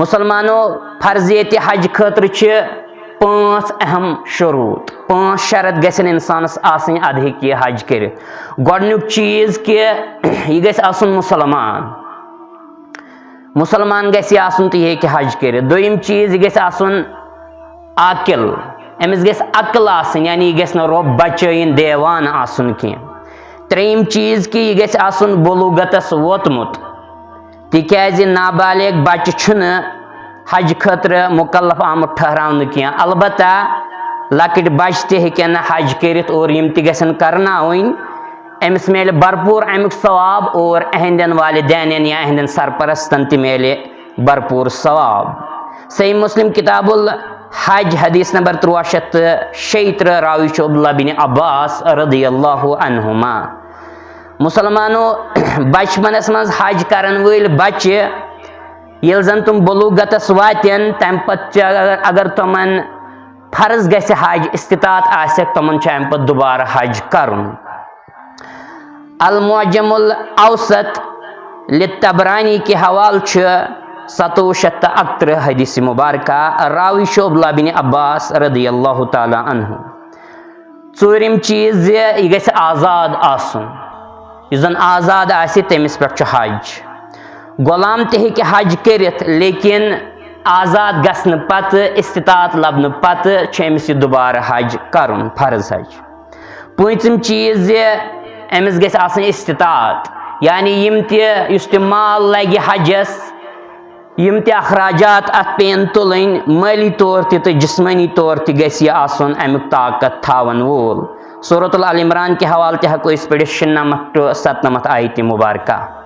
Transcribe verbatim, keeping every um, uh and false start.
مسلمانو، فرضیت حج خٲطرٕ چھِ پانٛژھ اہم شروٗط، پانٛژھ شرط گژھن انسانس آسٕنۍ، ادٕ ہیٚکہِ یہِ حج کٔرِتھ۔ گۄڈٕنیُک چیٖز کہِ یہِ گژھِ آسُن مسلمان، مسلمان گژھِ یہِ آسُن تہٕ یہِ ہیٚکہِ حج کٔرِتھ۔ دوٚیِم چیٖز، یہِ گژھِ آسُن عاقل، أمِس گژھِ عقل آسٕنۍ، یعنی یہِ گژھِ نہٕ رۄب بچٲیِن دیوانہٕ آسُن کینٛہہ۔ ترٛیٚیِم چیٖز کہِ یہِ گژھِ آسُن بلوغتس ووتمُت، تِکیازِ نابالغ بچہِ چھُنہٕ حج خٲطرٕ مُکلف آمُت ٹھہراونہٕ کینٛہہ۔ البتہ لۄکٕٹۍ بچہِ تہِ ہیٚکن نہٕ حج کٔرِتھ اور یِم تہِ گژھن کرناوٕنۍ۔ أمِس میلہِ بھرپوٗر اَمیُک ثواب اور اہندٮ۪ن والدینن یا اہندٮ۪ن سرپرستن تہِ میلہِ بھرپوٗر ثواب۔ صحیح مسلم کتاب الحج، حدیث نمبر تُرٛواہ شیٚتھ تہٕ شیٚیہِ ترٕٛہ، راوی چھُ عبداللہ بن عباس رضی اللہ عنہما۔ مسلمانو، بچپنس منٛز حج کرن وٲلۍ بچہِ، ییٚلہِ زن تِم بلوغتس واتن، تمہِ پتہٕ چھِ اگر، اگر تِمن فرض گژھِ حج، استطاعت آسٮ۪کھ، تِمن چھُ امہِ پتہٕ دُبارٕ حج کرُن۔ المعجم الاوسط للطبرانی کہِ حوالہٕ چھُ ستووُہ شیٚتھ تہٕ اَکترٕٛہ حدیث مبارکہ، راوی چھُ عبداللہ بن عباس رضی اللہ تعالیٰ عنہ۔ ژوٗرِم چیٖز زِ یہِ گژھِ آزاد آسُن، یُس زن آزاد آسہِ تٔمِس پٮ۪ٹھ چھُ حج۔ غلام تہِ ہیٚکہِ حج کٔرِتھ، لیکن آزاد گژھنہٕ پتہٕ، استطاعت لبنہٕ پتہٕ چھُ أمِس یہِ دُبارٕ حج کرُن، فرض حج۔ پوٗنٛژِم چیٖز زِ أمِس گژھِ آسٕنۍ استطاعت، یعنی یِم تہِ، یُس تہِ مال لگہِ حجس، یِم تہِ اخراجات اتھ پیٚن تُلٕنۍ، مٲلی طور تہِ تہٕ جسمٲنی طور تہِ گژھِ یہِ آسُن امیُک طاقت تھاون وول۔ سورۃ العمران کہِ حوالہٕ تہِ ہٮ۪کو أسۍ پٔرِتھ شُنَمَتھ to ستنَمَتھ آیتِ مبارکہ۔